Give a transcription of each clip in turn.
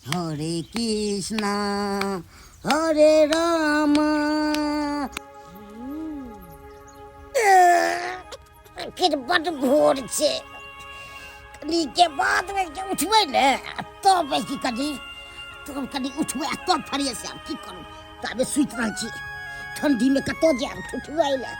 हरे कृष्णा हरे राम। एखन बड भोर छै, कनिके बादमे जे उठबै ने तब की कनि तब कनि उठबै आ तब फ्रेश आयब। की करू, ताबे सुति रहल छी। ठण्डीमे कतऽ जायब ठुठुआइ लए।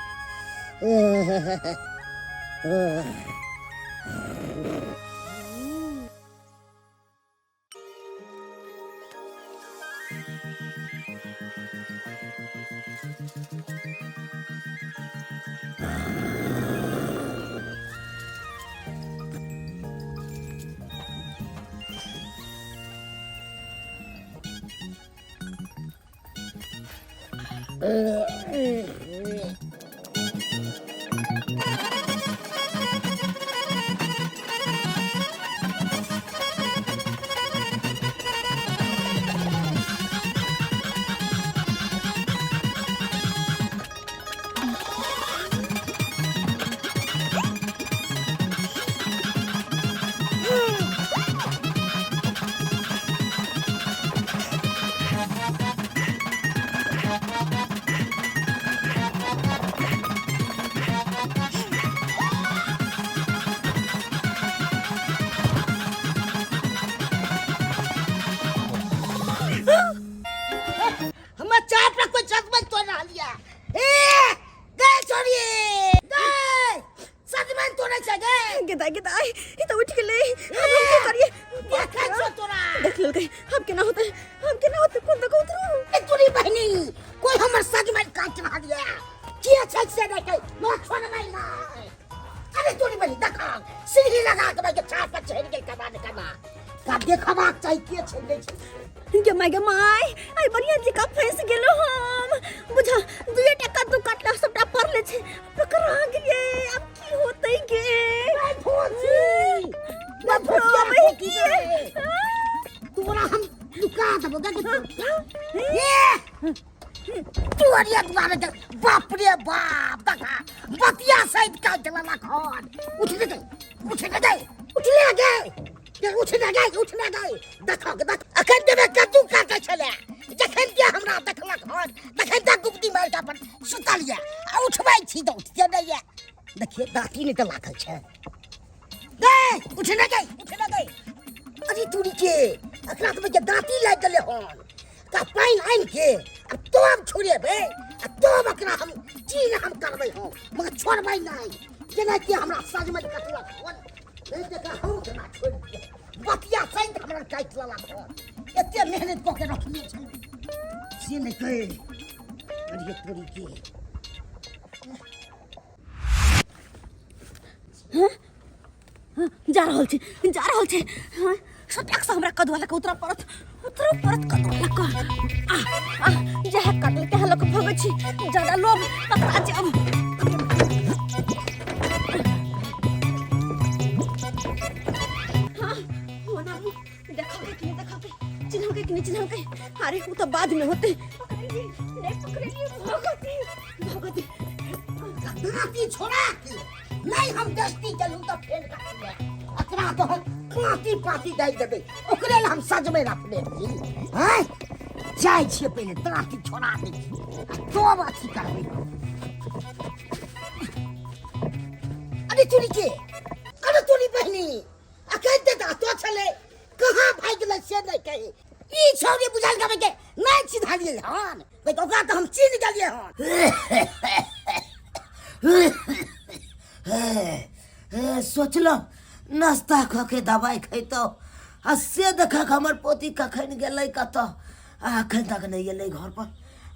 हमर चाप पर कोई सजमनि तोड़ रहल या। ए गए छोड़ी गए, सजमनि तोड़ै छै गए। गेदाय गेदाय, ई तऽ उठि गेलै। आब हम की करियै? देखै छौ तोरा। देख लेलकै। हम केना होतै, हम केना होतै? कोन दऽ कऽ उतरू? ए तोरी बहिनी, कोई हमर सजमनि काटि रहल या। के छै से नहि छै, मोर छोड़बै नहि। अरे तोरी बहिनी, देख सीढ़ी लगा के भाई के छाप पर चढ़ि गेल। कमा ने कमा का देखबाक चाही के छै नहि छै। गे my, गे my, आइ बढ़िया जी का फंस गेलो हम। बुझा दुए टा कद्दू काटला सबटा पड़ले छै, पकड़ा गेलियै। आब की होतै गे? नहीं फोची नहीं। बाप रे, फोचिया की तोरा हम लुका देबो गे। ए तोरिया दुआरे के, बाप रे बाप, देखा बतिया सहित काटि लेलक हन। उठ ने गई, उठ ने गई, उठ ले गई, उठ ने गई, उठ ने गई। देखो देख, अखन देवे कद्दू काटै छलै, जखन के हमरा देखलक हन तखन तक गुप्ती मारि के अपन सुतल यऽ आ उठबै छी तऽ उठते नहि यऽ। देखिए दाँती नहि तऽ लागल छै। गई उठ ने गई, उठ ने गई। अरे तोरी के, अखना तऽ के दाँती लागि गेलै हन का पानि आनि के आ तब छोड़ेबै आ तब एकरा हम चीन हम करबै हम, मगर छोड़बै नहि। जेनाकि हमरा सजमनि कटलक हन नहि देखा, हम केना छोड़ि दियै? बतिया सहित हमरा काटि लेलक हन। एते मेहनत कऽ के रखने छलै से नहि कहे। अरे तोरी के, जा रहल छी, जा रहल छी। हाँ, सटक से हमरा कदुआ लऽ कऽ उतरऽ पड़त, उतरऽ पड़त कदुआ लऽ कऽ। आ आ जएह कटल तेह लऽ कऽ भगै छी, ज्यादा लोभ पकड़ा जायब। हाँ, ओना देखलकै कि नहि देखलकै, चिन्हलकै कि नहि चिन्हलकै? अरे ओ तऽ बादमे होतै। पकड़लियै नहि पकड़लियै, भगवती भगवती। दाँती छोड़ा के नहीं हम दस्ती चलू तऽ फेर कटबै। एकरा तऽ हम पाँती पाँती डालि देबै, ओकरे लए हम सजमे रखने छी। आँय जाइ छियै, पहिले दाँती छोड़ा दै छियै आ तब अथी करबै। अरे तोरी के, अरे तोरी बहिनी, अखन तऽ दाँतो छलै, कहाँ भागि गेलै से नहि कही। ई छौड़ी बुझल गबै के नहि चिन्हलियै हन, ओकरा तऽ हम चिन्ह गेलियै हन। सोचलहुँ नाश्ता कऽ के दबाइ खैतहुँ आ से देखक हमर पोती कखन गेलै कतऽ, आ एखन तक नहि एलै घर पर,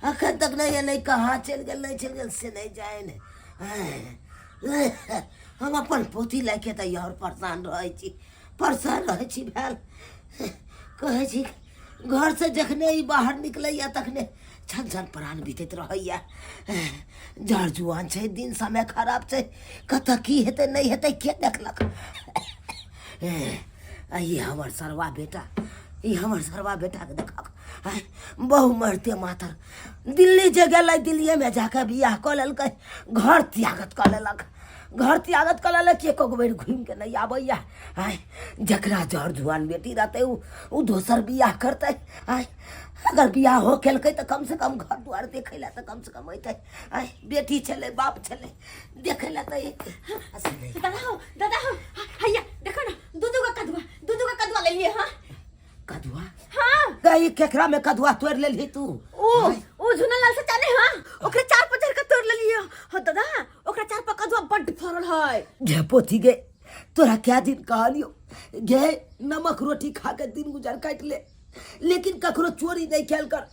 एखन तक नहि एलै। कहाँ चलि गेल, नहि चलि गेल से नहि जानि। हम अपन पोती लए के तऽ आओर परेशान रहै छी, परेशान रहै छी। भेल कहै छी, घरसँ जखने ई बाहर निकलैए तखने छन छन प्राण बीतैत रहैए। जर जुआन छै, दिन समय खराब छै, कतऽ की हेतै नहि हेतै के देखलक। आ ई हमर सरवा बेटा, ई हमर सरवा बेटाके देखक, बहु मरते मातर दिल्ली जे गेलै, दिल्लीएमे जाकऽ बियाह कऽ लेलकै, घर त्यागत कऽ लेलक। घर त्यागत कला लए कि एको बेर घुमि के नहि आबैया। आँय, जकरा जर जुआन बेटी रहतै उ दोसर बियाह करतै। आँय, अगर बियाह हो केलकै तऽ कम से कम घर दुआर देखै लए तऽ कम से कम अयतै। आँय, बेटी छलै बाप छलै देखै लए तऽ अयतै। आ से नहि। दादा हो, दादा हो, हैया देखो ना, दू दू गो कदुआ, दू दू गो कदुआ ले लिए। हाँ। कदुआ? हाँ। गई केकरा में कदुआ तोड़ लेलही तू? ओ ओ झुना लाल से जाने। हाँ, ओकरे चार पर चढ़ के तोड़ लेलिए। हाँ दादा, ओकरा चार पर कदुआ बड्ड फरल है। गे पोथी गे, तोरा क्या दिन कहलियो गे, नमक रोटी खा के दिन गुजर काट ले, लेकिन ककरो चोरी नहीं खेल कर,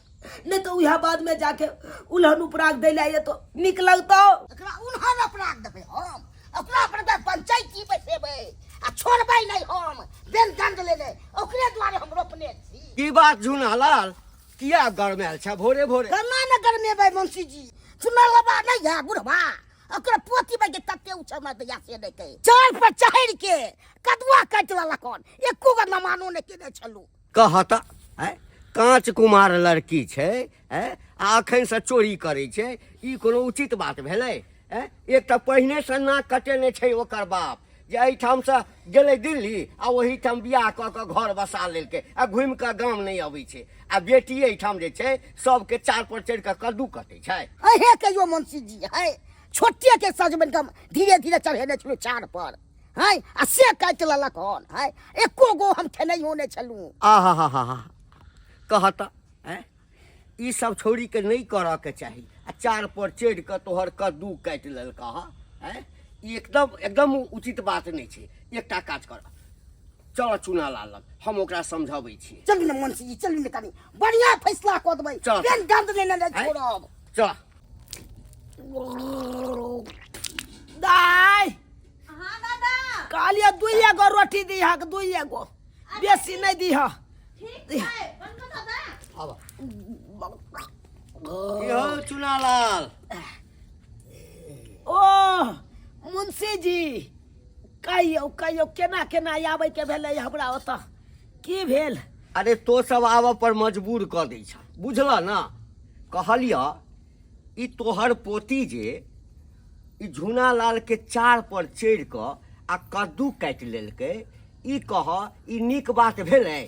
नहीं तो उहा बाद में जाके उल्हन उपराग दे लाए तो निक लगतो। एकरा उन्हन अपराग देबै हम, ओकरा पर तऽ पंचायती बैसेबै आ छोड़बै नहि हम बेन दंड लेने, ओकरे दुआरे हम रोपने छी। की बात झुनालाल, किया गरमायल छ भोरे भोरे? केना ने गरमेबै मुंशी जी, चुना लबा नहीं है बुढ़वा, ओकरा पोती में के तते उछल दैया से नहि कहे, चार पर चढ़ि के कदुआ काटि लेलक हन, एको गो नमानो नहि केने छलू। कहत है कांच कुमार लड़की छै है आ अखन से चोरी करै छै, ई कोनो उचित बात भेलै? हैं? एक तऽ पहिने से नाक कटेने छै ओकर बाप जे एहिठाम से गेलै दिल्ली आ ओहिठाम बियाह कऽ कऽ घर बसा लेलकै आ घुमि कऽ गाम नहि अबै छै, आ बेटी एहिठाम जे छै सबके चार पर चढ़ि कऽ कद्दू कटै छै। अहे कहियो मुंशी जी, है छोटे के सजमनि कम धीरे धीरे चढ़ेने छलहुँ चार पर है आ से काटि लेलक हन, है एको गो हम खेनैयो नहि छलहुँ। आहा हा हा हा, कहत हैं ई सब छौड़ी के नहीं करऽ के चाही, आ चार पर चढ़ि कऽ तोहर कद्दू काटि लेलकऽ हँ। हैं, ई एकदम एकदम उचित बात नहि छै। एकटा काज कर, चल चुना लाल लग, हम ओकरा समझाबै छी। चलू ने मुंशी जी, चलू ने, कनि बढ़िया फैसला कऽ देबै। चल। बेन दंड लेने नहि आँय? छोड़ब। चल। दाय। हाँ दादा। कहलियै दुइए गो रोटी दिहक, दुइए गो, बेसी नहि दिह। ठीक छै, बनबो दादा। आब की हौ चुनालाल? ओ मुंशी जी, कहियौ कहियौ, केना केना आबैके भेलै हमरा ओतऽ, की भेल? अरे तो सब आबऽ पर मजबूर कऽ दै छ, बुझल ना? कहलियऽ ई तोहर पोती जे ई झुनालाल के चार पर चढ़ि कऽ आ कद्दू काटि लेलकै, ई कह ई नीक बात भेलै?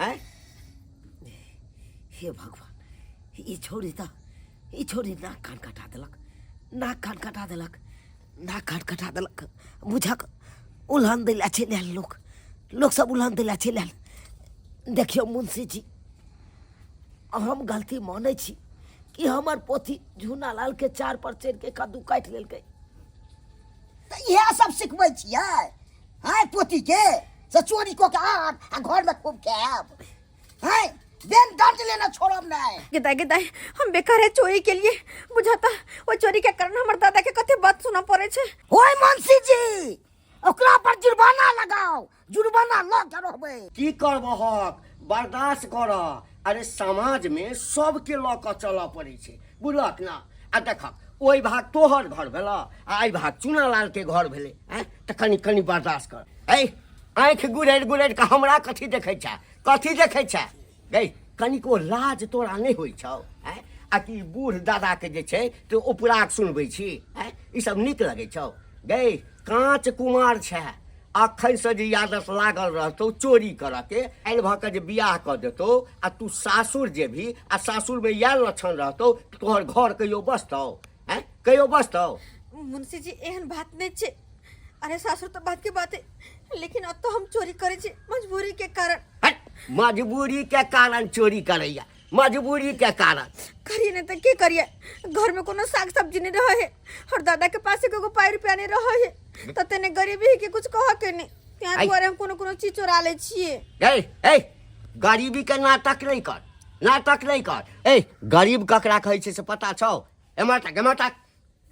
आँय? हे भगवान, ई छौड़ी तऽ ई छौड़ी नाक कान कटा देलक, नाक कान कटा देलक, नाक कान कटा देलक। बुझक उल्हन दै लए चलि आयल लोक, लोक सब उल्हन दै लए चलि आयल। देखियौ मुंशी जी, हम गलती मानै छी कि हमर पोथी झूनालाल के चार पर चढ़ि के कद्दू काटि लेलकै। तऽ इएह सब सिखबै छियै आँय पोती के, से चोरी कऽ के आन आ घरमे खूब खायब। हैं बेन दंड लेना छोड़ब नहीं। गेदाय गेदाय, हम बेकार है चोरी के लिए, बुझाता वो चोरी के कारण हमर दादा के कते बात सुना पड़े छे। ओए मुंशी जी, ओकरा पर जुर्माना लगाओ, जुर्माना लऽ के रहबै। की करबहक, बर्दाश्त कर। अरे समाज में सबके लऽ कऽ चलऽ पड़ै छै, बुझलक ना? आ देखक ओहि भाग तोहर घर भेल आ एहि भाग चुनालाल के घर भेलै। आँय, तऽ कनि कनि बर्दाश्त कर। ऐ आँखि गुड़रि गुड़रि कऽ हमरा कथी देखै छै, कथी देखै छै गै? कनिको लाज तोरा नहि होइ छौ? आँय, आ कि बूढ़ दादाके जे छै तऽ उपराग सुनबै छी? आँय, ई सब नीक लगै छौ गै? काँच कुमार छै, अखन से जे आदत लागल रहतौ चोरी करऽ के, आयल भऽ के जे बियाह कऽ देतौ आ तू सासुर जेबही आ सासुरमे इएह लक्षण रहतौ, तोहर घर कहियो बसतौ? आँय, कहियो बसतौ? मुंशी जी, एहन बात नहीं छे। अरे सासुर तो बात के बात है, लेकिन अब तो हम चोरी करे छी मजबूरी के कारण। हट, मजबूरी के कारण चोरी करैया, मजबूरी के कारण। करिए नहीं तो के करिए, घर में कोनो साग सब्जी नहीं रहे है और दादा के पास एगो पाई रुपया नहीं रहे है, तो तेने गरीबी है के कुछ कह के नहीं, त्यां आई। दुआरे हम कोनो कोनो चीज चोरा ले छिए। ए ए, गरीबी के नाटक नहीं कर, नाटक नहीं कर। ए गरीब ककरा कहै छै से पता छौ? एमहर तक, एमहर तक।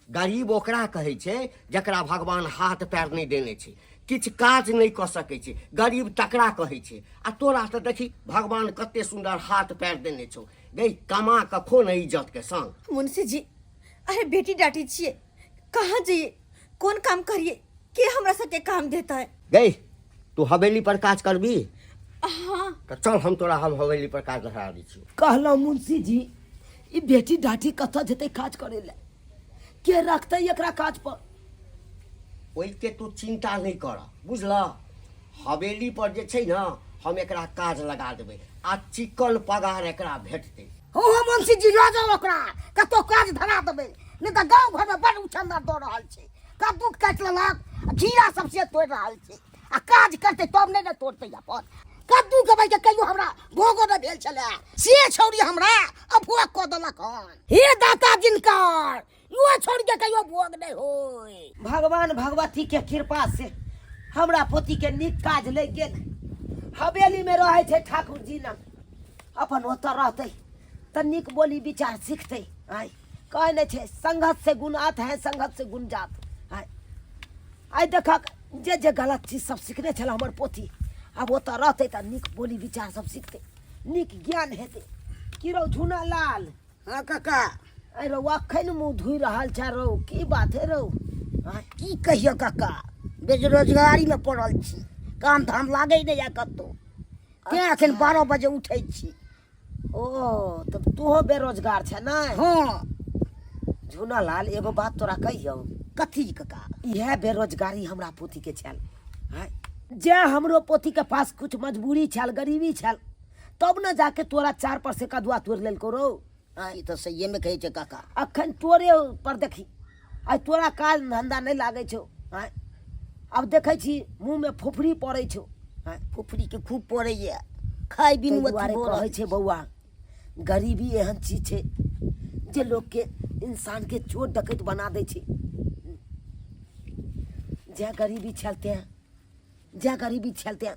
गरीब ओकरा कहै छै जकरा भगवान हाथ पैर नहि देने छै, किछु काज नहि कऽ सकै छै, गरीब तकरा कहै छै। आ तोरा तऽ देखी भगवान कते सुन्दर हाथ पैर देने छौ गै, कमा कऽ खो ने इज्जत के संग। मुंशी जी, अरे बेटी डाटी छिए, कहाँ जाइए, कौन काम करिए, के हमरा सबके काम देता है? गै तू हवेली पर काज करबी? हाँ। तऽ चल, हम तोरा हम हवेली पर काज धरा दै छियौ। कहलहुँ मुंशी जी, ई बेटी डाटी कतऽ जेतै काज करै लए, के रखतै एकरा काज पर? ओहिके तू चिन्ता नहि कर, बुझलह? हवेली पर जे छै ने, हम एकरा काज लगा देबै आ चिकन पगार एकरा भेटतै। हो हो मुंशी जी, लऽ जाउ ओकरा, कतौ काज धरा देबै, नहि तऽ गाँव घरमे बड़ उछन्नर दऽ रहल छै। कद्दू काटि लेलक आ घिरा सब से तोड़ि रहल छै, आ काज करतै तब नहि ने तोड़तै। अपन कद्दू के के कहियो हमरा भोगो नहि भेल छलै, से छौड़ी हमरा अभोग कऽ देलक हन। हे दाता जिनकर इहो छोड़ के कहियो भोग नहि होय। भगवान भगवती के कृपा से हमरा पोती के नीक काज लागि गेल। हवेली में रहै छै ठाकुर जी लग, अपन ओतऽ रहतै तऽ नीक बोली विचार सीखतै। आइ कहै नहि छै, संगत से गुण आत है, संगत से गुण जात। आइ आइ देखक जे जे गलत चीज सब सीखने छल हमर पोती, आब ओतऽ रहतै तऽ नीक बोली विचार सब सीखतै, नीक ज्ञान हेतै। की रौ झुना लाल? हाँ काका। अरे रौ, अखन मुँह धोइ रहल छै रौ, की बात है रौ? हाँ, की कहियो काका, बेरोजगारी में पड़ल छी, काम धाम लागै नहि यऽ कतौ, तें अखन 12 बजे उठै छी। ओ तब तूहो बेरोजगार छै ने? हाँ। झुना लाल, एगो बात तोरा कहियौ? कथी काका? इएह बेरोजगारी हमरा पोती के छल। आँय, जे हमरो पोती के पास कुछ मजबूरी छल, गरीबी छल, तब ने जाके तोरा चार पर से कदुआ तोड़ि लेलको रौ। आँय, ई तऽ सहिए में कहै छै काका। अखन तोरे पर देखी, आइ तोरा काज धंधा नहि लागै छौ। आँय, आब देखै छी मुँह में फुफरी पड़ै छौ। आँय, फुफरी के खूब पड़ैया, खाय बिनु ताहि अथी दुआरे भऽ रहल। कहै छै बौआ, गरीबी एहन चीज छै जे लोकके, इंसानके चोर डकैत बना दै छै। जै गरीबी छल तें, जै गरीबी छल तें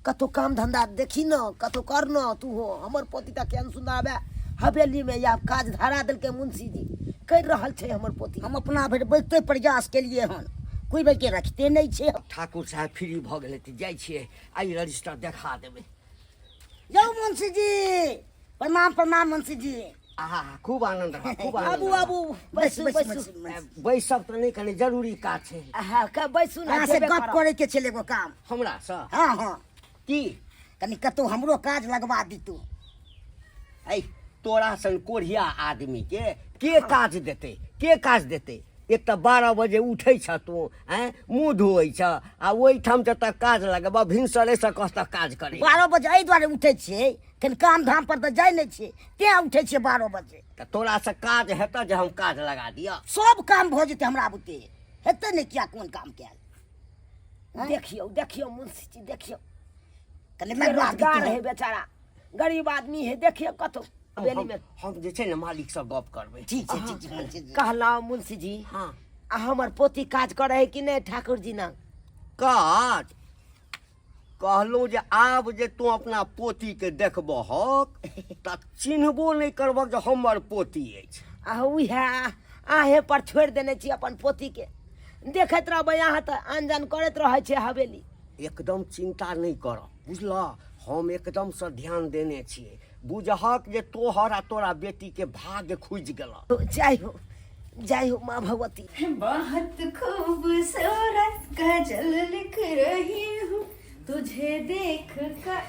कतहु काम धंधा देखी न, कतहु कर न तू हो। हमर पोती तऽ केहन सुन्दर आबे हवेलीमे या काज धरा देलकै मुंशी जी, करि रहल छै हमर पोती। हम अपना भरि बहुते प्रयास केलियै हन, कोइ बेर के रखते नहि छै। ठाकुर साहेब फ्री भऽ गेलै तऽ जाइ छियै, आइ रजिस्टर देखा देबै। यौ मुंशी जी, प्रणाम प्रणाम मुंशी जी। आहा, खूब आनंद रह, खूब आनंद आबू रह। आबू, बैसू बैसू, बैसू। बैसू, बैसू। बैसब तऽ नहि, कनि जरूरी काज छै। आहा, के बैसू ने, अहाँ से जेबे गप करब। करे के छलै एगो काम। हमरा से? हाँ हाँ। की? कनि कतौ हमरो काज लगवा दितू। ऐ तोरा सन कोढ़िया आदमी के काज देतै, के काज देतै? एक तऽ 12 बजे उठै छ तू, आँय, मुँह धोइ छ, आ ओहिठाम जतऽ काज लगबऽ भिनसरेसँ कहतऽ काज करै। 12 बजे एहि दुआरे उठै छियै, कनि काम धाम पर तऽ जाइ नहि छियै, तें उठै छियै 12 बजे। तऽ तोरासँ काज हेतऽ जे हम काज लगा दिअ? सब काम भऽ जेतै हमरा बुते, हेतै नहि किया कोन काम कयल। देखियौ देखियौ मुंशी जी, देखियौ कनि लगवा बेरोजगार दितै। है बेचारा, गरीब आदमी है, देखियौ कतौ हवेली में। हम जे छै ने मालिकसँ गप करबै। ठीक छै, ठीक छै मुंशी जी। कहलहुँ मुंशी जी, हाँ। आ हमर पोती काज करे है कि नहि ठाकुर जी ना? काज कहलहुँ जे आब जे तू अपना पोतीके देखबहक तऽ चिन्हबो नहि करबह जे हमर पोती अछि। आ उएह अहें पर छोड़ि देने छी अपन पोतीके, देखैत रहबै अहाँ तऽ आन जान करैत रहै छै हवेली। एकदम चिन्ता नहि कर, बुझलह? हम एकदमसँ ध्यान देने छियै। बुझहक जे तोहर आ तोरा बेटीके भाग्य खुजि गेलह। जय हो, जय हो माँ भगवती। बहुत खूबसूरत गजल लिख रही हूँ तुझे देख कर।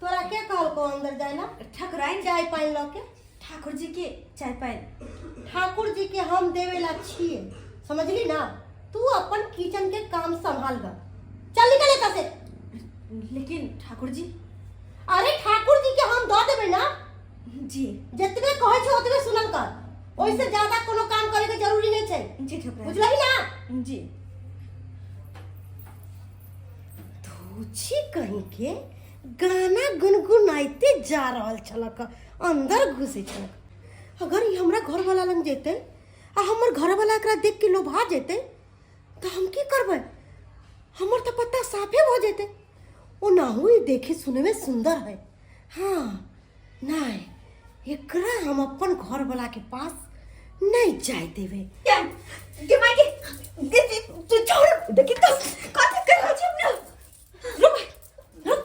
तोरा के कहलको अंदर जाय ला? ठाकुराइन। चाय पानि लऽ के। ठाकुर जी के चाय पानि? ठाकुर जी के हम देवे ला छिए, समझली ना? तू अपन किचन के काम संभाल गा, चल निकल एतऽ से। लेकिन ठाकुर जी। अरे ठाकुर जी के हम दऽ देबै ना। जी। जतबे कहै छौ ओतबे सुनल कर, ओहिसे ज्यादा कोनो काम करे के जरूरी नहीं छै। जी ठाकुराइन। बुझलही ना? जी। धोछी कहीं के गाना गुनगुनाइते जा रहल छलक, अंदर घुसे छलक। अगर ई हमरा घर वाला लग जेतै आ हमर घर वाला एकरा देख के लोभा जेतै तऽ हम की करबै? हमर तऽ पत्ता साफे भऽ जेतै। ओनाहु ई देखे सुने में सुंदर है। हाँ नहीं, एकरा हम अपन घर वाला के पास नहीं जाए देबै। गे माय गे, गे, गे, तू छोड़, देखी तो कथी कर रहल छी अपना। रुक रुक,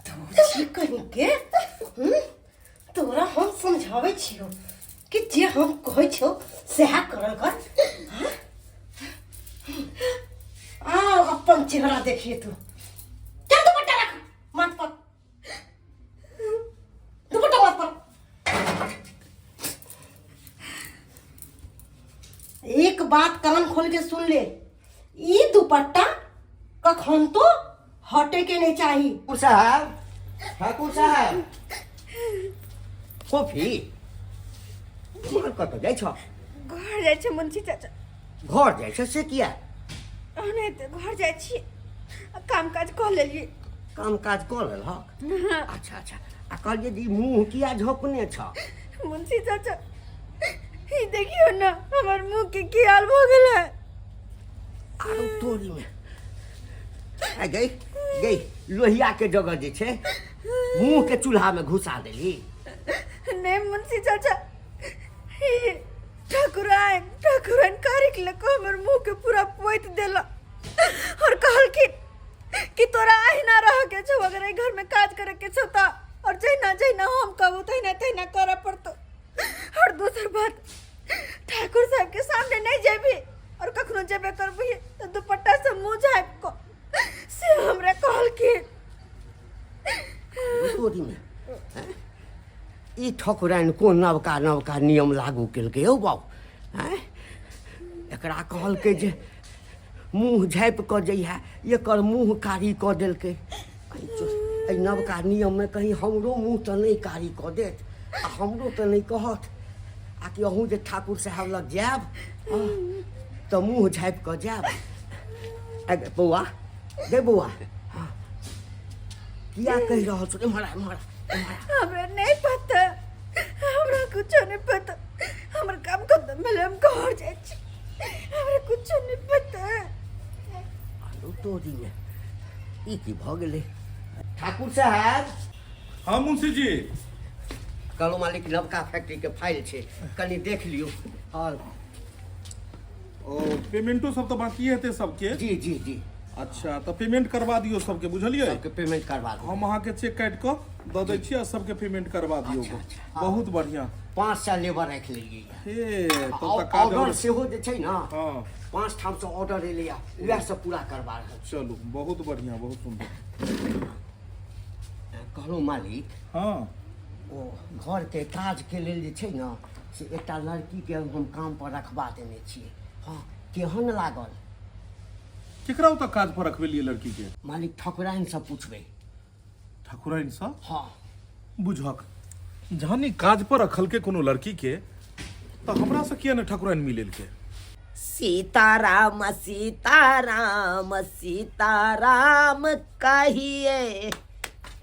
धोछी कहीं के। तोरा हम समझाबै छियौ कि जे हम कहै छियौ सएह करल कर। हाँ? आ अपन चेहरा देखिए तू। चल दुपट्टा रख माथ पर, दुपट्टा माथ पर। एक बात कान खोल के सुन ले, ई दुपट्टा कखन तो हटे के नहीं चाही। ठाकुर साहब, ठाकुर साहब, कॉफी घर कतऽ जाइ छ? घर जाइ छै मुंशी चाचा। घर जाइ छ से किया? नहि तऽ घर जाइ छी, काम काज कऽ लेलियै। काम काज कऽ लेलहक? अच्छा अच्छा। आ कहलियै जे ई मुँह किया झोपने छ? मुंशी चाचा, ई देखियौ ने हमर मुँह के की हाल भऽ गेल है। आरो तोरी में आ गई गई, लोहिया के जगह जे छै मुँह के चूल्हा में घुसा देली। नहीं मुंशी चाचा, ई ठाकुराइन ठाकुराइन कारिक लऽ कऽ हमर मुँह के पूरा पोति देलक और कहलखिन कि तोरा अहिना रह के छौ, अगर एहि घर में काज करे के छौ तऽ और जहिना जहिना हम कहबो तहिना तहिना करऽ पड़तौ। और दोसर बात, ठाकुर साहब के सामने नहीं जेबी और कखनो जेबे करबी तऽ दुपट्टा से मुँह झाँपि कऽ, से हमरा कहलखिन। तोरी में हैं? ई ठकुराइन कोन नवका नवका नियम लागू केलकै यौ बाबू? आँय, एकरा कहलकै जे मुँह झाँपि कऽ जइहे, एकर मुँह कारी कऽ देलकै। एहि नवका नियममे कहीं हमरो मुँह तऽ नहि कारी कऽ देत आ हमरो तऽ नहि कहत आ कि अहूँ जे ठाकुर साहब लग जायब तऽ मुँह झाँपि कऽ जायब। बौआ गे बौआ, किया कहि रहल छौ? एम्हर आ, एम्हर आ, एम्हर आ। हमरा नहीं पता, हमरा कुछो नहीं पता, हमर काम खत्म भेलै, हम घर जाइ छी, हमरा कुछो नहीं पता। आरो तोरी में ई की भऽ गेलै? ठाकुर साहब। हाँ मुंशी जी। कहलहुँ मालिक, नवका फैक्ट्री के फाइल छै, कनि देख लियौ। और ओ पेमेंटो सब तऽ बाकी हेतै सबके? जी जी जी। अच्छा, तऽ पेमेंट करवा दियौ सबके, बुझलियै? सबके पेमेंट करवा दियौ। हम अहाँके चेक काटि कऽ दऽ दै छी आ सबके पेमेंट करवा दियौ। अच्छा, अच्छा। बहुत बढ़िया। 500 लेबर राखि लेलियै। हे, तब तऽ काज ऑर्डर सेहो जे छै ने, हाँ। 5 ठाम से ऑर्डर एलैया, उएह सब पूरा करवा रहल छी। चलू, बहुत बढ़िया, बहुत सुंदर। कहलहुँ मालिक, हाँ। ओ घरके काजके लेल जे छै ने से एकटा लड़कीके हम काम पर रखबा देने छियै। हाँ, केहन लागल? केकरा ओतऽ काज पर रखबेलियै लड़की के? मालिक, ठकुराइन से पूछबै। ठकुराइन से? हाँ। बुझक, जहन ई काज पर रखलकै कोनो लड़की के तऽ हमरा से किया ने ठकुराइन मिलेलकै? सीताराम सीताराम सीताराम कहिए,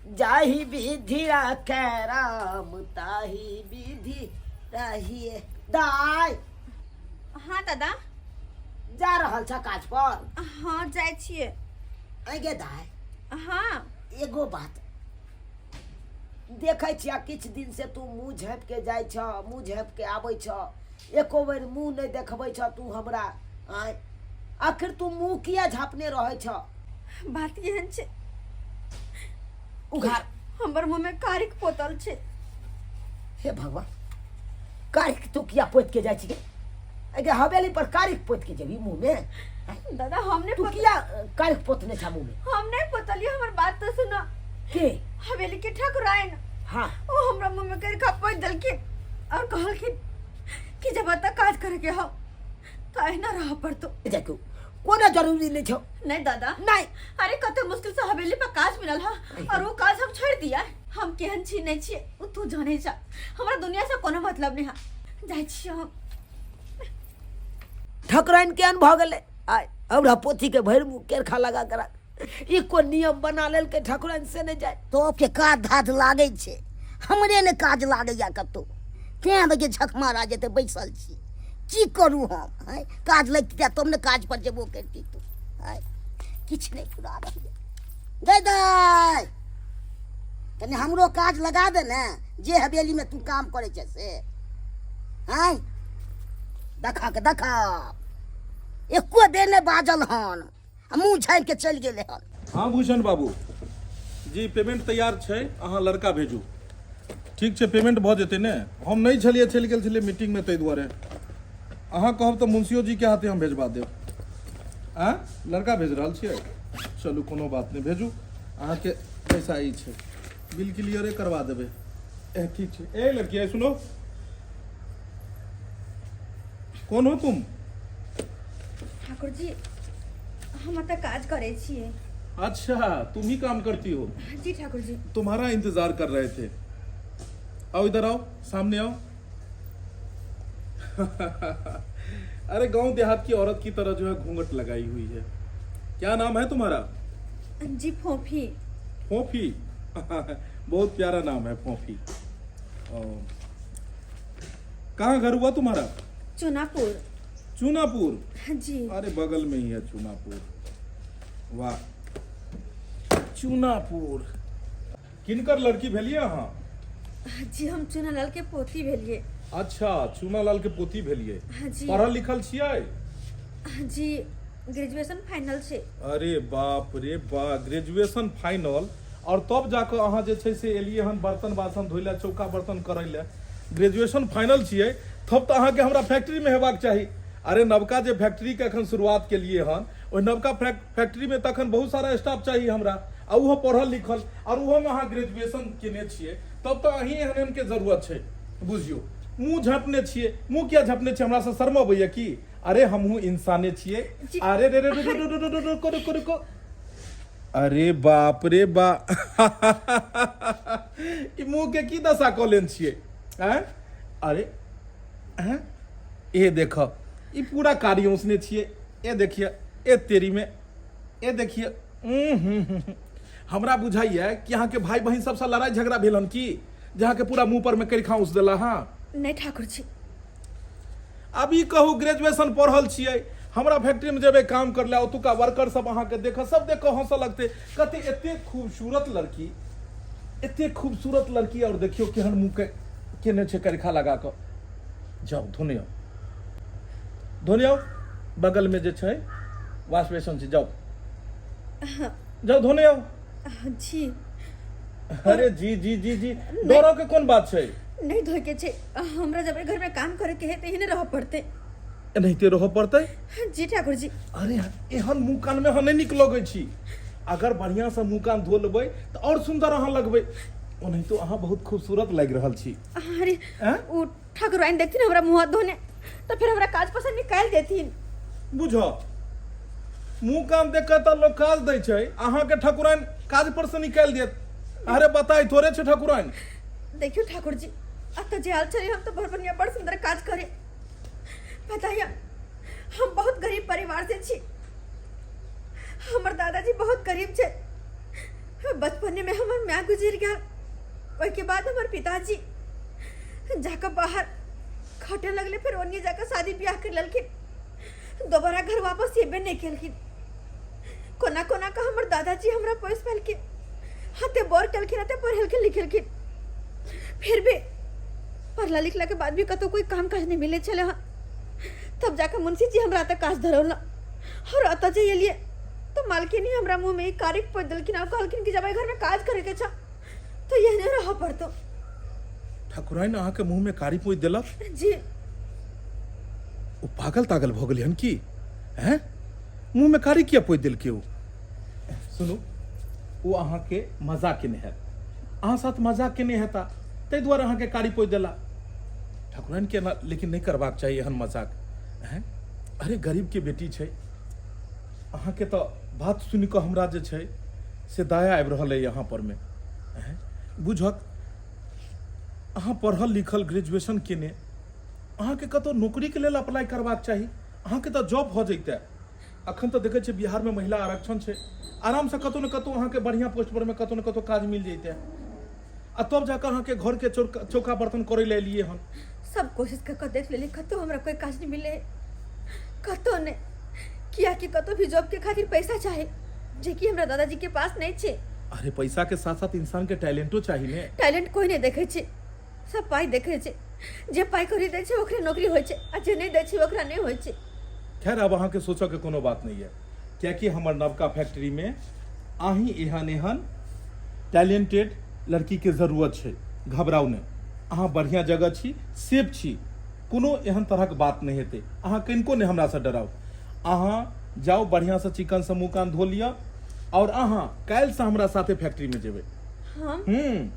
जाहि विधि राखे राम ताहि विधि रहिए। दाय। हाँ दादा। जा रहल छ काज पर? हाँ, जाइ छियै। ऐ गे दाय। हाँ। एगो बात देखै छियै, किछु दिन से तू मुँह झाँपि के जाइ छ, मुँह झाँपि के आबै छ, एको बेर मुँह नहि देखबै छ तू हमरा। आँय, आखिर तू मुँह किया झाँपने रहै छ? बात एहन छै, उघार। हमर मुँह में कारिक पोतल छै। हे भगवान, कारिक तू किया पोति के जाइ छी गे? अगे हवेली पर कारिक पोति के जेबही मुँह में? दादा, हम नहीं तू किया कारिक पोतने छा मुँह में? हम नहीं पोतलिए, हमर बात तो सुनो। के? हवेली के ठाकुराइन। हाँ। ओ हमरा मुँह में कारिक पोत देलखिन और कहलखिन कि जब तक काज करे के हो तो अहिना रह पड़तो। जाकू कोनो जरूरी नहीं छौ। नहीं दादा। नहीं। अरे कते मुश्किल से हवेली पर काज मिलल हा और वो काज हम छोड़ दिया। हम केहन छी नहीं छी वो तू जाने जा, हमरा दुनिया से कोनो मतलब नहीं हा। जाइ छी हम। ठकुराइन केहन भऽ गेलै? आय हमरा पोथी के भरि मुँह केरखा लगा के राख। ई कोन नियम बना लेलकै ठकुराइन से नहि जाय। तो के काज धाज लागै छै, हमरे ने काज लागैया कतौ, तें बजे झक मारा जेतै बैसल छी। की करू हम? आँय, काज लगितै तब ने काज पर जेबो करती तू। आँय, किछु नहि फुरा रहल गै दाइ, कनि हमरो काज लगा दे ने, जे हवेलीमे तू काम करै छै से। आँय, देखक देखक, एको बेर नहि बाजल हन आ मुँह झाँकि के चलि गेलै हन। हाँ भूषण बाबू जी, पेमेंट तैयार छै, अहाँ लड़का भेजू। ठीक छै, पेमेंट भऽ जेतै ने? हम नहि छलियै, चलि गेल छलियै मीटिंगमे, ताहि दुआरे। अहाँ कहब तऽ मुंशियो जी के हाथे हम भेजबा देब। आँ, लड़का भेज रहल छियै? चलू कोनो बात नहि, भेजू। अहाँके पैसा ई छै, बिल क्लियरे करवा देबै। ए ठीक छै। ए लड़की, ए सुनो, कौन हो तुम? ठाकुर जी, हम एतऽ काज करै छियै। अच्छा, तुम ही काम करती हो? जी ठाकुर जी। तुम्हारा इंतजार कर रहे थे। आओ इधर आओ, सामने आओ। अरे गांव देहात की औरत की तरह जो है घूंघट लगाई हुई है। क्या नाम है तुम्हारा? जी फोफी। फोफी, बहुत प्यारा नाम है फोफी। कहाँ घर हुआ तुम्हारा? चुनापुर। चुनापुर? जी। अरे बगल में ही है चुनापुर। वाह, चुनापुर। किनकर लड़की भेलिए अहाँ? जी हम चुनालाल के पोती भेलिए। अच्छा, चुनालाल के पोती भेलिए। हाँ जी। पढ़ल लिखल छियै? जी, ग्रेजुएशन फाइनल छै। अरे बाप रे बा, ग्रेजुएशन फाइनल और तब जाकऽ अहाँ जे छै से एलियै हन बर्तन बासन धोइ लए, चौका बर्तन करै लए। ग्रेजुएशन फाइनल छियै तब तऽ अहाँके हमरा फैक्ट्रीमे हेबाक चाही। अरे नवका जे फैक्ट्रीके एखन शुरुआत केलियै हन, ओहि नवका फैक्ट्रीमे तऽ एखन बहुत सारा स्टाफ चाही हमरा, आ ओहो पढ़ल लिखल, आओर ओहोमे अहाँ ग्रेजुएशन केने छियै तब तऽ अहीं एहन एहनके जरूरत छै। बुझियौ, मुँह झँपने छियै। मुँह किया झँपने छियै? हमरासँ शर्म अबैया की? अरे हमहूँ इंसाने छियै। अरे रे रे रे रे रे रे, रुको रुको रुको। अरे बाप रे बा, ई मुँह के की दशा कऽ लेने छियै? आँय, अरे आँय, ए देख, ई पूरा कारी औसने छियै। ए देखिए, ए तेरी में, ए देखिए। हूँ हूँ हूँ। हमरा बुझाइए कि अहाँके भाई बहिन सबसँ लड़ाई झगड़ा भेल हन की, जे अहाँके पूरा मुँह पर में करिखा उस देला? हाँ नहि ठाकुर जी। अब ई कहू, ग्रेजुएशन पढ़ल छियै, हमरा फैक्ट्रीमे जेबै काम कर ले, ओतुका वर्कर सब अहाँके देख, सब देख कऽ हंसऽ लगतै, कते एते खूबसूरत लड़की, एते खूबसूरत लड़की, और देखियौ केहन मुँह के केने छै करिखा लगा कऽ। जाउ धोने आउ, धोने आउ, बगलमे जे छै वॉश बेसन छै, जाउ जाउ धोने आउ। जी। अरे जी जी जी जी, डरो के कोन बात छै? नहीं धोए के छै हमरा, जब घर में काम करे के है तो एहने रह पड़ते। एनाहिते रहऽ पड़तै? जी ठाकुर जी। अरे एहन मुँह कानमे अहाँ नहि नीक लगै छी। अगर बढ़िआँसँ मुँह कान धो लेबै तऽ आओर सुन्दर अहाँ लगबै। ओनाहितो अहाँ बहुत खूबसूरत लागि रहल छी। अरे आँय? ओ ठाकुर आइन देखथिन हमरा मुँह हाथ धोने तऽ फिर हमरा काज पर से निकालि देथिन। बुझ, मुँह कान देख कऽ तऽ लोक काज दै छै, अहाँके ठकुराइन काज पर से निकालि देत? अरे बताइ थोड़े छै ठकुराइन। देखियौ ठाकुर जी, अतऽ जे आयल छलियै हम तऽ बड़ बढ़िआँ बड़ सुन्दर काज करे। पता यऽ, हम बहुत गरीब परिवार से छी। हमर दादाजी बहुत गरीब छै। बचपने में हमर माय गुजरि गेल, ओहिके बाद हमर पिताजी जाकऽ बाहर खटे लगले, फिर ओन्ने जाकऽ शादी ब्याह कर लेलखिन, दोबारा घर वापस एबे नहि केलखिन। कोना कोना कऽ हमर दादाजी हमरा पोसि पालके हाथे बड़ केलखिन, हाथे पढ़ेलखिन लिखेलखिन। फिर भी पढ़ला लिखला के बाद भी कतौ कोई काम काज नहीं मिले छलै हँ। तब जाके मुंशी जी हमरा एतऽ काज धरौला, और एतऽ जे एलियै तो मालकिन ही हमरा मुँह में ई कारिक पोति देलखिन और कहलखिन कि जब एहि घरमे काज करैके छौ तो एहने रहऽ पड़तौ। ठकुराइन अहाँके मुँहमे कारी पोति देलक? जी। ओ पागल तागल भऽ गेलै हन की? हैं, मुँहमे कारी किया पोति देलकै ओ? सुनू, ओ अहाँके मजाक केने हैत, अहाँ साथ मजाक केने हेता, ताहि दुआरे अहाँके कारी पोति देला। ठकुराइन के एना लेकिन नहि करबाक चाही एहन मजाक। हैं, अरे गरीबके बेटी छै। अहाँके तऽ बात सुनि कऽ हमरा जे छै से दया आबि रहल अइ अहाँ परमे। हैं, बुझक, अहाँ पढ़ल लिखल ग्रेजुएशन केने, अहाँके कतहु नौकरीके लेल अप्लाई करबाक चाही, अहाँके तऽ जॉब भऽ जैते। अखन तऽ देखै छियै बिहारमे महिला आरक्षण छै, आरामसँ कतहु ने कतहु अहाँके बढ़िआँ पोस्ट परमे कतहु ने कतहु काज मिल जैते, आ तब जाकऽ अहाँके घरके चौका चौका बर्तन करै लए एलियै हन। सब कोशिश कऽ कऽ देख लेली, कतहु हमरा कोई काज नहीं मिले, कतहु नहीं। कियाकि कतहु भी जॉब के खातिर पैसा चाही, जे कि हमरा दादाजी के पास नहीं छै। अरे पैसा के साथ साथ इंसान के टैलेंटो चाही ने। टैलेंट कोई नहीं देखे छै, सब पाइ देखे छै। जे पाइ कौड़ी दै छै ओकरे नौकरी होइ छै, आ जे नहि दै छै ओकरा नहि होइ छै। खैर, आब अहाँके सोचऽके कोनो बात नहि यऽ, कियाकि हमर नवका फैक्ट्रीमे अहीं एहन एहन टैलेंटेड लड़कीके जरूरत छै। घबराउ नहि, अहाँ बढ़िआँ जगह छी, सेफ छी, कोनो एहन तरहक बात नहि हेतै। अहाँ कनिको नहि हमरासँ डराउ। अहाँ जाउ, बढ़िआँसँ चिकनसँ मुँह कान धो लिअ, आओर अहाँ काल्हिसँ हमरा साथे फैक्ट्रीमे जेबै। हम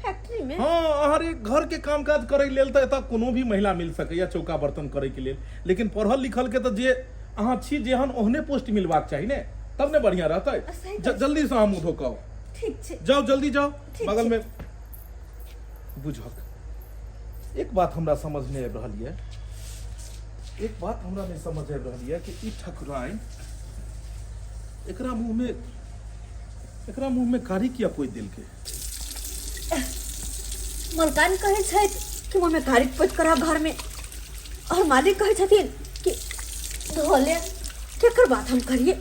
फैक्ट्री में? हाँ, अरे घर के काम काज करे लेल तऽ एतऽ कोनो भी महिला मिल सकैया चौका बर्तन करे के लेल, लेकिन पढ़ल लिखल के तऽ जे अहाँ छी जेहन ओहने पोस्ट मिलबाक चाही ने, तब ने बढ़िया रहतै। सही बात। जल्दी से अहाँ मुँह धो कऽ आउ। ठीक छै। जाउ, जल्दी जाउ। ठीक बगल छै। में बुझक एक बात हमरा समझ नहि आबि रहल यऽ, एक बात हमरा नहि समझ आबि रहल यऽ कि ई ठकुराइन एकरा मुँह में कारी किया पोति देलकै? मलकान कहै छथि कि मुँहमे कारी पोति करा घरमे, और मालिक कहै छथिन कि धो ले। केकर बात हम करिए?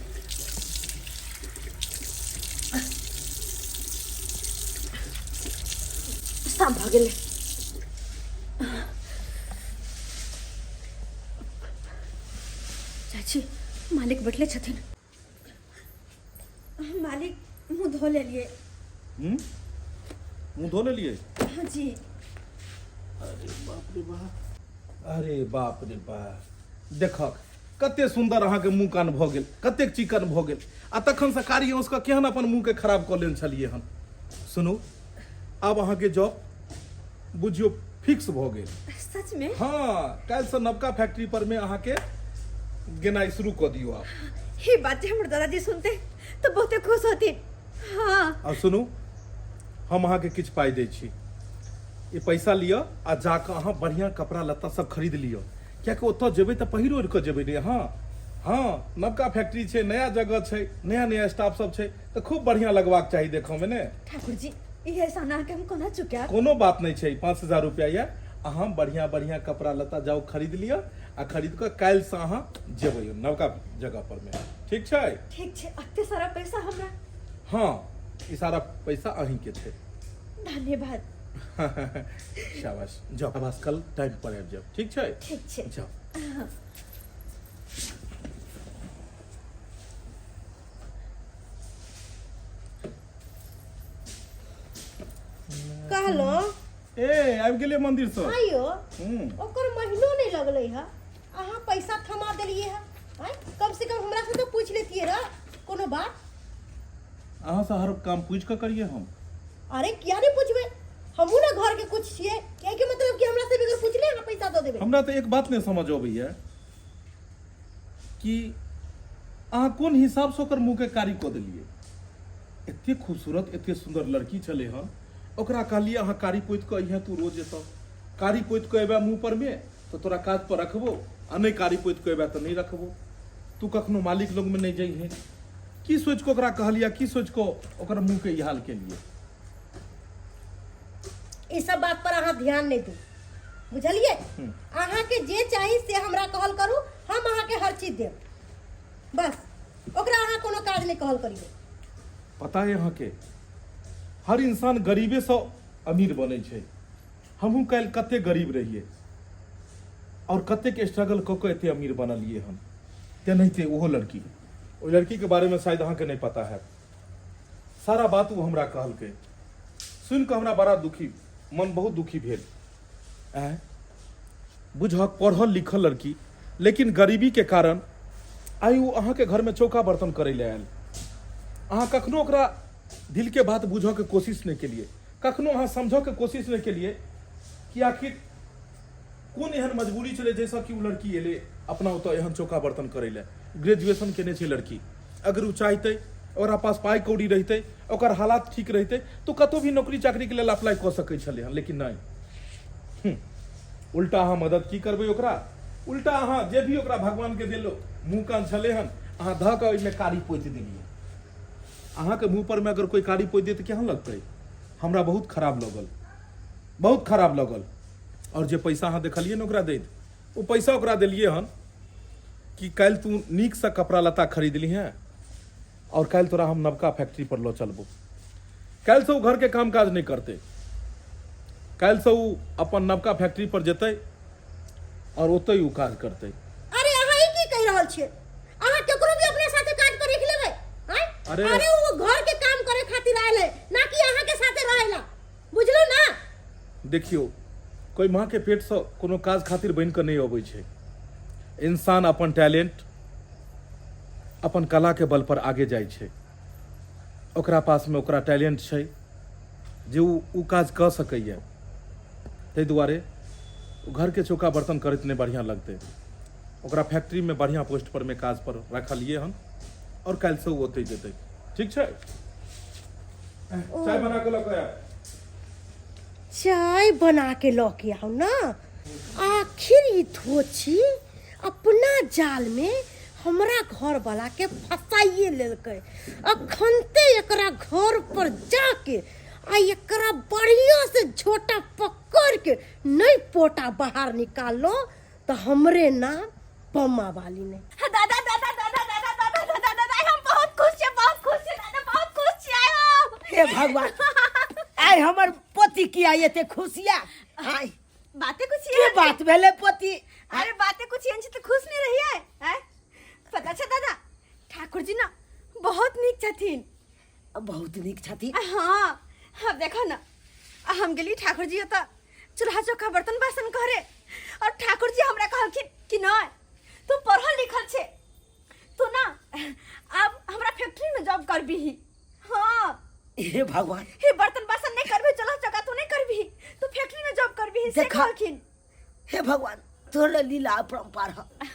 शाम भऽ गेलै। जाइ छी, मालिक बैठले छथिन। मालिक, मुँह धो लेलिए। मुँह धो लेलिए? हाँ जी। अरे बाप रे बाप, अरे बाप रे बाप, देखक कते सुंदर अहाँके मुँह कान भऽ गेल, कतेक चिकन भऽ गेल, आ तखन से कारी औंस कऽ केहन अपन मुँहके खराब कऽ लेने छलियै हन। सुनू, आब अहाँके जॉब बुझियौ फिक्स भऽ गेल। सच में? हाँ, काल्हिसँ नवका फैक्ट्री पर में अहाँके गेनाइ शुरू कऽ दियौ आब। ही बात जे हमर दादाजी सुनते तो बहुते खुश होती। हाँ। आ सुनू, हम अहाँके किछु पाइ दै छी, ई पैसा लिअ आ जाकऽ अहाँ बढ़िआँ कपड़ा लत्ता सब खरीद लिअ, कियाकि ओतऽ जेबै तऽ पहिर ओढ़ि कऽ जेबै ने अहाँ। हाँ, नवका फैक्ट्री छै, नया जगह छै, नया नया स्टाफ सब छै, तऽ खूब बढ़िआँ लगबाक चाही देखऽमे ने। ठाकुर जी, ई एहसान अहाँके हम कोना चुकायब? कोनो बात नहि छै, 5000 रुपया यऽ, अहाँ बढ़िआँ बढ़िआँ कपड़ा लत्ता जाउ खरीद लिअ, आ खरीद कऽ काल्हिसँ अहाँ जेबै नवका जगह पर मे। ठीक छै? ठीक छै। एते सारा पैसा हमरा? हाँ, ई सारा पैसा अहींके छै। धन्यवाद। शाबाश, जाउ, शाबाश, कल टाइम पर आबि जाउ, ठीक छै? ठीक छै। जाउ। कहलो। ए, आबि गेलियै मंदिर से? आइयो। हम्म। ओकर महीनो नहीं लगलै है, अहाँ पैसा थमा देलिए है। आँय, कम से कम हमरा से तो पूछ लेतिए रह कोनो बात। अहाँ से हर काम पूछि कऽ करियै हम? अरे, किया नहीं पूछबे? हमहूँ ना घर के कुछ छियै। कहे के मतलब कि हमरा से बगैर पूछले अहाँ पैसा दऽ देबै? हमरा तऽ एक बात नहि समझ अबैया कि अहाँ कोन हिसाबसँ ओकर मुँहके कारी कऽ देलियै। एते खूबसूरत, एते सुन्दर लड़की छलै हन, ओकरा कहलियै अहाँ कारी पोति कऽ अइहे तू रोज एतऽ। कारी पोति कऽ अयबे मुँह पर मे तऽ तोरा काज पर रखबो, आ नहि कारी पोति कऽ अयबे तऽ नहि रखबो, तू कखनो मालिक लगमे नहि जइहे। की सोचि कऽ ओकरा कहलियै, की सोचि कऽ ओकर मुँहके ई हाल केलियै? ई सब बात पर अहाँ ध्यान नहीं दू, बुझलिए? अहाँके जे चाही से हमरा कहल करू, हम अहाँके हर चीज देब। बस ओकरा अहाँ कोनो काज नहीं कहल करियौ। पता है अहाँके, हर इंसान गरीबेसँ अमीर बनै छै। हमहूँ काल्हि कते गरीब रहियै और कतेक स्ट्रगल कऽ कऽ एते अमीर बनलियै हन। तेनाहिते ओहो लड़की, ओहि लड़कीके बारेमे शायद अहाँके नहि पता हैत। सारा बात ओ हमरा कहलकै, सुनि कऽ हमरा बड़ा दुखी मन, बहुत दुखी भेल। आँय, बुझहक पढ़ल लिखल लड़की, लेकिन गरीबीके कारण आइ ओ अहाँके घरमे चौका बर्तन करै लए आयल। अहाँ कखनो ओकरा दिलके बात बुझऽके कोशिश नहि केलियै, कखनो अहाँ समझऽके कोशिश नहि केलियै कि आखिर कोन एहन मजबूरी छलै जाहिसँ कि ओ लड़की एलै अपना ओतऽ एहन चौका बर्तन करै लए। ग्रेजुएशन केने छै लड़की। अगर ओ चाहतै, ओकरा पास पाइ कौड़ी रहितै, ओकर हालात ठीक रहितै, तऽ कतहु भी नौकरी चाकरीके लेल अप्लाई कऽ सकै छलै हन, लेकिन नहि। उल्टा अहाँ मदद की करबै ओकरा? उल्टा अहाँ जे भी ओकरा भगवानके देलो मुँह कान छलै हन, अहाँ धऽ कऽ ओहिमे कारी पोति देलियै। अहाँके मुँह पर मे अगर कोइ कारी पोति दे तऽ केहन लगतै? हमरा बहुत खराब लगल, बहुत खराब लगल। आओर जे पैसा अहाँ देखलियै ने ओकरा दैत, ओ पैसा ओकरा देलियै हन कि काल्हि तू नीकसँ कपड़ा लत्ता खरीद लिहें आओर काल्हि तोरा हम नवका फैक्ट्री पर लऽ चलबो। काल्हिसँ ओ घरके काम काज नहि करतै, काल्हिसँ ओ अपन नवका फैक्ट्री पर जेतै आओर ओतहि ओ काज करतै। अरे, अहाँ ई की कहि रहल छियै? अहाँ केकरो भी अपना साथे काज करे के लेबै? आँय? अरे- अरे, ओ घर के काम करे खातिर आयल है, ना कि अहाँ के साथे रहेला, बुझलौ ना? देखियौ, कोइ माँके पेटसँ कोनो काज खातिर बनि कऽ नहि अबै छै। इंसान अपन टैलेंट, अपन कलाके बल पर आगे जाइ छै। ओकरा पासमे ओकरा टैलेंट छै जे ओ ओ काज कऽ सकैए। ताहि दुआरे ओ घरके चौका बर्तन करैत नहि बढ़िआँ लगतै। ओकरा फैक्ट्रीमे बढ़िआँ पोस्ट परमे काज पर रखलियै हन आओर काल्हिसँ ओ ओतहि जेतै ठीक छै चाय बना कऽ लऽ कऽ आयब चाय बना के लऽ के आउ ना आखिर ई धोछी अपना जाल में हमरा घर वाला के फंसाइए लेलकै अखनते एकरा घर पर जाके आ एकरा बढ़िया से झोटा पकड़ के नहीं पोटा बाहर निकालो तो हमरे नाम पम्मा वाली ने दादा दादा दादा दादा दादा दादा दादा हम बहुत खुश छियै बहुत खुश छियै दादा बहुत खुश छियै हम हे भगवान आइ हमर पोती किया एते खुशिया आइ बातें कुछ के बात भेलै पोती अरे बातें कुछ एहन छै तऽ खुश नहीं रहियै आँय पता छै दादा ठाकुर जी ना बहुत नीक छथिन बहुत नीक छथिन हाँ अब देखो ना आ हम गेली ठाकुर जी ओतऽ चूल्हा चौका बर्तन बासन करे और ठाकुर जी हमरा कहलखिन कि नहीं तू पढ़ल लिखल छे तू ना अब हमरा फैक्ट्री में जॉब करबी हाँ हे भगवान हे बर्तन बासन नहीं करबी चूल्हा चौका तू नहीं करबी तू फैक्ट्री में जॉब करबी से देखा। कहलखिन हे भगवान तोहर लीला अपरम्पार ह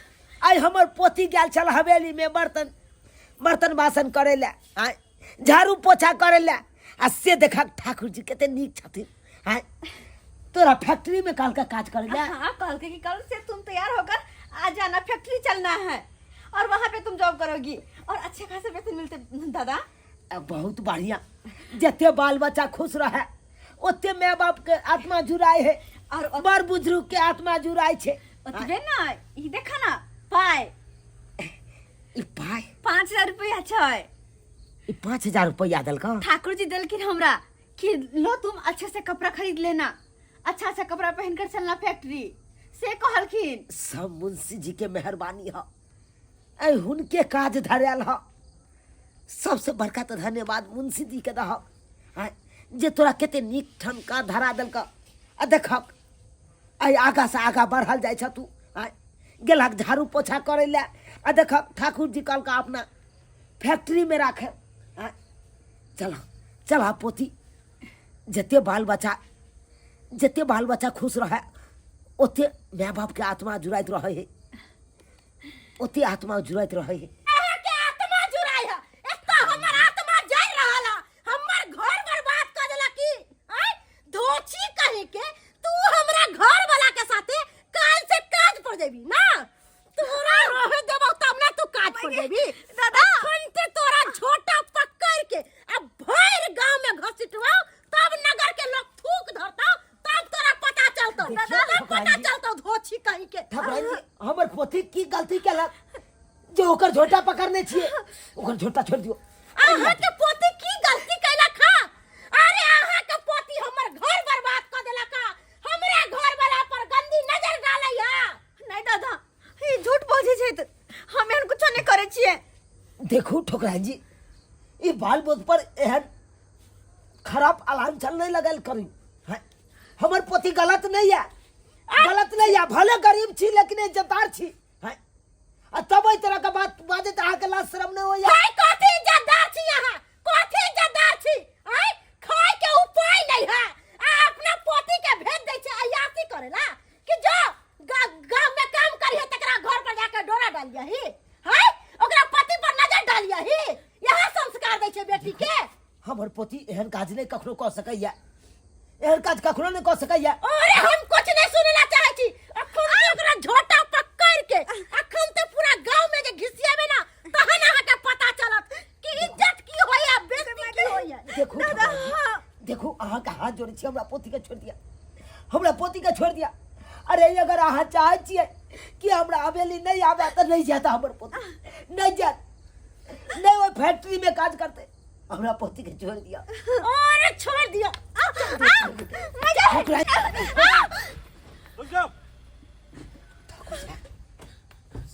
आइ हमर पोती गेल छल हवेली में बर्तन बर्तन बासन करे लए आइ झाड़ू पोछा करे लए आ से देखा ठाकुर जी कते नीक छथिन आइ तोरा फैक्ट्री में काल का काज करे लए हाँ कहलके कि कल से तुम तैयार होकर आ जाना फैक्ट्री चलना है और वहाँ पे तुम जॉब करोगी और अच्छे खासे वेतन मिलते दादा आ बहुत बढ़िया जते बाल बच्चा खुश रहे ओते माय बाप के आत्मा जुड़ाए है और बड़ बुजुर्ग के आत्मा जुड़ाए छै ओतबे ना ई देखा ना पाय ई पाय 5000 रुपया छै ई 5000 रुपया देलका ठाकुर जी देलखिन हमरा कि लो तुम अच्छे से कपड़ा खरीद लेना अच्छा अच्छा कपड़ा पहनकर चलना फैक्ट्री से कहलखिन सब मुंशी जी के मेहरबानी ह ऐ हुनके काज धरायल ह सबसे बड़का तऽ धन्यवाद मुंशी जी के दहक आँय जे तोरा कते नीक ठनका धरा देलक आ देखक आइ आगाँ से आगाँ बढ़ल जाइ छ तू आँय गेलहक झाड़ू पोछा करै लए आ देखक ठाकुर जी कहलका अपना फैक्ट्रीमे राखे आँय चल चल पोती जते बाल बच्चा जते बाल बच्चा खुश रहे ओते माय बापके आत्मा जुड़ाइत रहै है ओते आत्मा जुड़ाइत रहै है अहाँके आत्मा जुड़ाइ है एतऽ हमर आत्मा जरि रहल है हमर घर बर्बाद कऽ देलक की आँय धोछी कहीं के तू हमरा घर वाला के साथे काल से काज पर जेबी ना तोरा रहे देबौ तब ना तू काज पर जेबी दादा अखन ते तोरा झोटा पकड़ के आ भरि गांव में घसीटवाओ तब नगर के लोग थूक धरतौ तब तोरा पता चलतौ तब पता चलतौ धोछी कहीं के ठाकुराइन जी हमर पोथी की गलती केलक जे ओकर झोटा पकड़ने छियै ओकर झोटा छोड़ि दियौ अहाँ के पोती की गलती कैलक हा अरे अहाँ के पोती हमर घर बर्बाद क देलक हा हमरे घर वाला पर गंदी नजर डालै हा नहीं दादा ई झूठ बजै छै तऽ हम एहन कुछो नहि करै छियै देखू ठोकराइन जी ई बाल बोध पर एहन खराब अलांछन नहीं लगल करी हैं? हमर पोती गलत नहीं है गलत नहीं है भले गरीब छी लेकिन इज्जतदार छी हैं? आ तब एहि तरह के बात बाजैत अहाँके लाज शरम नहीं होइया खाय कथी इज्जतदार छी अहाँ कथी इज्जतदार छी आय खाय के उपाय नहीं है आ अपना पोती के भेज दै छै अयासी करेला कि जो गांव में काम करिहे तकरा घर पर जाके डोरा डालियही है ओकरा पति पर नजर डालियही यह संस्कार दै छै बेटी के हमर पोती एहन काज नहि कखनो कऽ सकैया एहन काज कखनो नहि कऽ सकैया अरे हम कुछ नहीं सुनेला चाहे छी अखन तो ओकरा झोटा पकड़ के अखन तो पूरा गांव में जे घिसियाबे ना तहन अहाँ के पता चलत कि इज्जत की होइया बेइज्जती की होइया देखू ठाकुर जी, देखू अहाँके हाथ जोड़ै छी हमरा पोती के छोड़ि दिअ हमरा पोती के छोड़ि दिअ अरे अगर अहाँ चाहै छियै कि हमरा हवेली नहि आबे तऽ नहि जायत हमर पोती नहि जायत नहि ओहि फैक्ट्री में काज करतै हमरा पोती के छोड़ दिया अरे छोड़ दिया आ, आ, मजा ओकरा रुक जाओ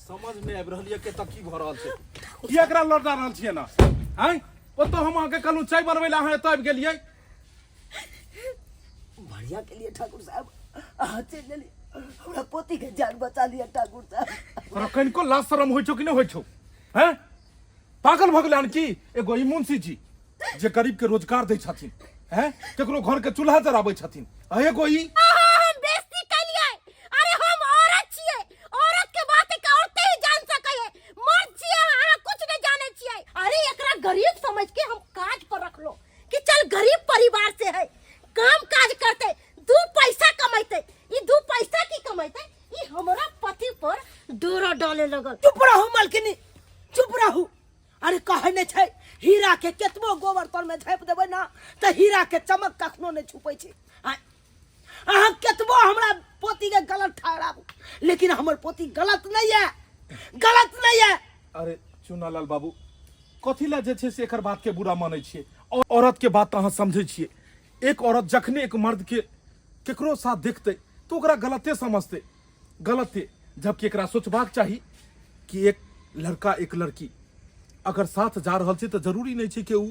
समझ नहि आबि रहल यऽ के तऽ की भऽ रहल छै किया एकरा लौटा रहल छियै ना आँय ओतऽ हम अहाँके कहलहुँ चाय बनबै लए अहाँ एतऽ आबि गेलियै बढ़िया के लिए ठाकुर साहब अहाँ चलि गेलियै हमरा पोती के जान बचा लिया ठाकुर साहब तोरा कनिको लाज शरम होइ छौ कि नहि होइ छौ हैं पागल भऽ गेलै हन की एगो ई मुंशी जी जे गरीब के रोजगार दै छथिन हैं केकरो घर के चूल्हा जराबै छथिन आ एगो ई अहाँ हम बेइज्जती केलियै अरे हम औरत छियै औरत के बात के और लगल। चुप रहू मालकिनी, चुप रहू। अरे कहै नहि छै हीरा के केतबो गोबर तर में झाँपि देबै ना तऽ हीरा के चमक कखनो नहि छुपै छै। अहाँ केतबो हमरा पोती के गलत ठहराबू, लेकिन हमर पोती गलत नहीं है, गलत नहीं है। अरे चुनालाल बाबू, कथी लए जे छै से एकर बात के बुरा मानै छियै? और औरत के बात तऽ अहाँ समझै छियै। एक औरत जखने एक मर्द के केकरो साथ देखतै तऽ ओकरा गलते समझतै, गलते। जबकि एकरा सोचबाक चाही कि एक लड़का एक लड़की अगर साथ जा रहल छै तऽ जरूरी नहि छै कि ओ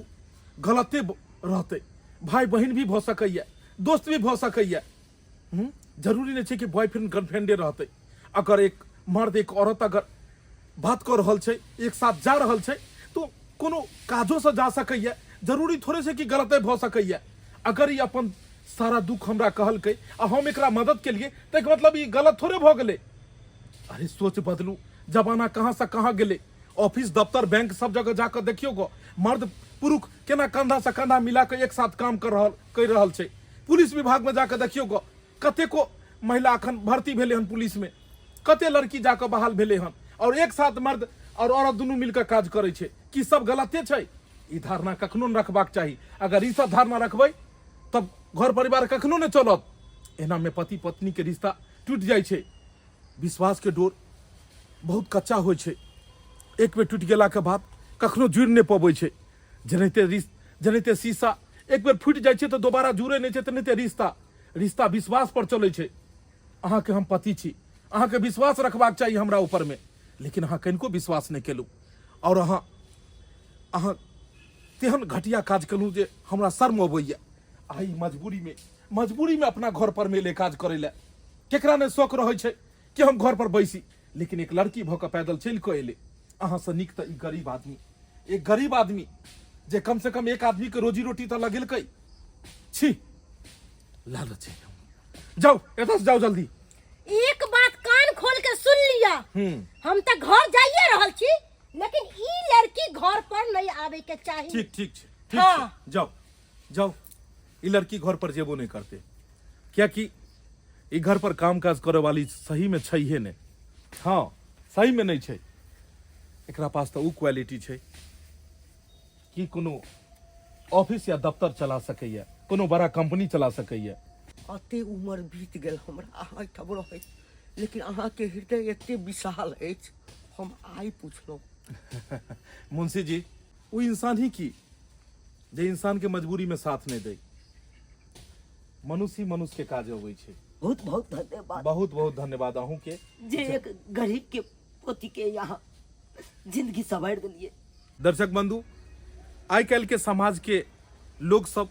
गलते रहतै। भाई बहिन भी भऽ सकैए, दोस्त भी भऽ सकैए। जरूरी नहि छै कि बॉयफ्रेंड गर्लफ्रेंडे रहतै। अगर एक मर्द एक औरत अगर बात कऽ रहल छै, एक साथ जा रहल छै, तऽ कोनो काजोसँ जा सकैए, जरूरी थोड़े छै कि गलते भऽ सकैए। अगर ई अपन सारा दुख हमरा कहलकै आ हम एकरा मदद केलिए तऽ एकर मतलब ई गलत थोड़े भऽ गेलै। अरे सोच बदलू, जमाना कहाँ से कहाँ गेलै। ऑफिस दफ्तर बैंक सब जगह जाकऽ देखियौ गो, मर्द पुरुष केना कंधा से कंधा मिला कऽ एक साथ काम कर रहल करि रहल छै। पुलिस विभाग में जाकऽ देखियौ गो, कतेको महिला अखन भर्ती भेलै हन पुलिस में, कते लड़की जाकऽ बहाल भेलै हन, और एक साथ मर्द और औरत दुनू मिलकऽ काज करै छै। की सब गलते छै? ई धारणा कखनो नहि रखबाक चाही। अगर ई सब धारणा रखबै तब घर परिवार कखनो नहि चलत। एना में पति पत्नी के रिश्ता टूटि जाइ छै। विश्वास के डोर बहुत कच्चा होइ छै, एक बेर टूटि गेलाके बाद कखनो जुड़ि नहि पबै छै। जेनाहिते जेनाहिते शीशा एक बेर फूटि जाइ छै तऽ दोबारा जुड़ै नहि छै, तेनाहिते रिश्ता रिश्ता विश्वास पर चलै छै। अहाँके हम पति छी, अहाँके विश्वास रखबाक चाही हमरा ऊपरमे, लेकिन अहाँ कनिको विश्वास नहि केलहुँ और अहाँ तेहन घटिया काज केलहुँ जे हमरा शर्म अबैए। आ ई मजबूरीमे अपना घर पर मे एलै काज करै लए। केकरा नहि शौक रहै छै कि हम घर पर बैसी, लेकिन एक लड़की भऽ कऽ पैदल चलि कऽ एलै। अहाँसँ नीक तऽ ई गरीब आदमी, एक गरीब आदमी जे कम से कम एक आदमी के रोजी रोटी तऽ लगेलकै। छी, लालच है। जाओ एतऽ से, जाओ जल्दी। एक बात कान खोल के सुन लिया, हम तऽ घर जाइए रहल छी, लेकिन ई लड़की घर पर नहीं आवे के चाही। ठीक ठीक छै, ठीक हाँ। छै, जाओ जाओ। ई लड़की घर पर जेबो नहीं करते, कियाकि ई घर पर काम काज करे वाली सही में छैहे नहीं। हाँ, सही में नहीं छै। एकरा पास तऽ उ क्वालिटी छै कि कोनो ऑफिस या दफ्तर चला सकैया, कोनो बड़ा कंपनी चला सकैया। अते उम्र बीत गेल हमरा अहाँ एहिठाम रहैत, लेकिन अहाँके हृदय एते विशाल अछि, हम आइ पुछलहुँ। मुंशी जी, वो इंसान ही की जे इंसान के मजबूरी में साथ नहीं दे। मनुष्य ही मनुष्य के काज अबै छै। बहुत बहुत धन्यवाद। बहुत बहुत धन्यवाद अहूँ के, जे एक गरीब के पोती के यहाँ जिंदगी संवारि देलिए। दर्शक बंधु, आइ काल्हि के समाज के लोग सब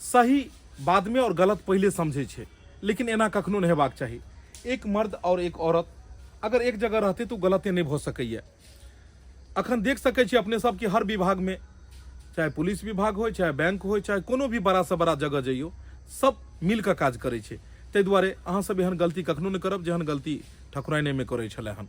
सही बाद में और गलत पहले समझे छै, लेकिन एना कखनो नहीं हेबाक चाही। एक मर्द और एक औरत अगर एक जगह रहते तो गलते नहीं भऽ सकैए। अखन देख सकै छी अपने सब कि हर विभाग में, चाहे पुलिस विभाग हो, चाहे बैंक हो, चाहे कोनो भी बड़ा से बड़ा जगह जइयो, सब मिल कऽ काज करै छै। ताहि दुआरे अहाँ सब एहन गलती कखनो नहि करब जेहन गलती ठकुराइने में करै छलै हन।